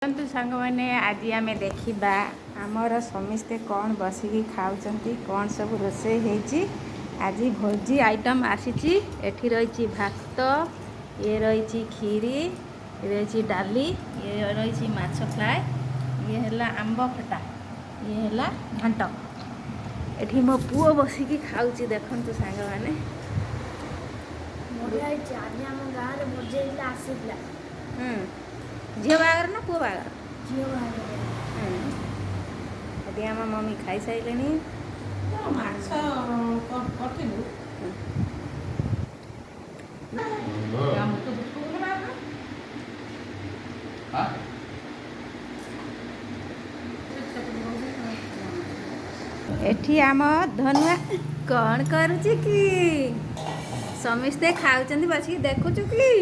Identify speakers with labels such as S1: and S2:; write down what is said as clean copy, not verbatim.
S1: ଆସନ୍ତୁ ସାଙ୍ଗମାନେ, ଆଜି ଆମେ ଦେଖିବା ଆମର ସମସ୍ତେ କ'ଣ ବସିକି ଖାଉଛନ୍ତି, କ'ଣ ସବୁ ରୋଷେଇ ହେଇଛି। ଆଜି ଭୋଜି ଆଇଟମ୍ ଆସିଛି। ଏଠି ରହିଛି ଭାତ, ଇଏ ରହିଛି କ୍ଷୀରି, ଇଏ ରହିଛି ଡାଲି, ଇଏ ରହିଛି ମାଛ ଫ୍ରାଏ, ଇଏ ହେଲା ଆମ୍ବ ଖଟା, ଇଏ ହେଲା ଘାଣ୍ଟ। ଏଠି ମୋ ପୁଅ ବସିକି ଖାଉଛି, ଦେଖନ୍ତୁ ସାଙ୍ଗମାନେ।
S2: ବଢ଼ିଆ ହେଇଛି। ଆଜି ଆମ ଗାଁରେ ଭୋଜି ହେଇଥିଲା, ଆସିଥିଲା।
S1: ଝିଅ ବାହାଘର ନା ପୁଅ ବାହାଘର?
S2: ଝିଅ ବାହାଘର।
S1: ଏଠି ଆମ ମମି ଖାଇସାରିଲେଣି।
S3: ମାଛ କରିଥିଲୁ।
S1: ଏଠି ଆମ ଧନୁଆ କ'ଣ କରୁଛି କି? ସମସ୍ତେ ଖାଉଛନ୍ତି, ବସିକି ଦେଖୁଛୁ କି?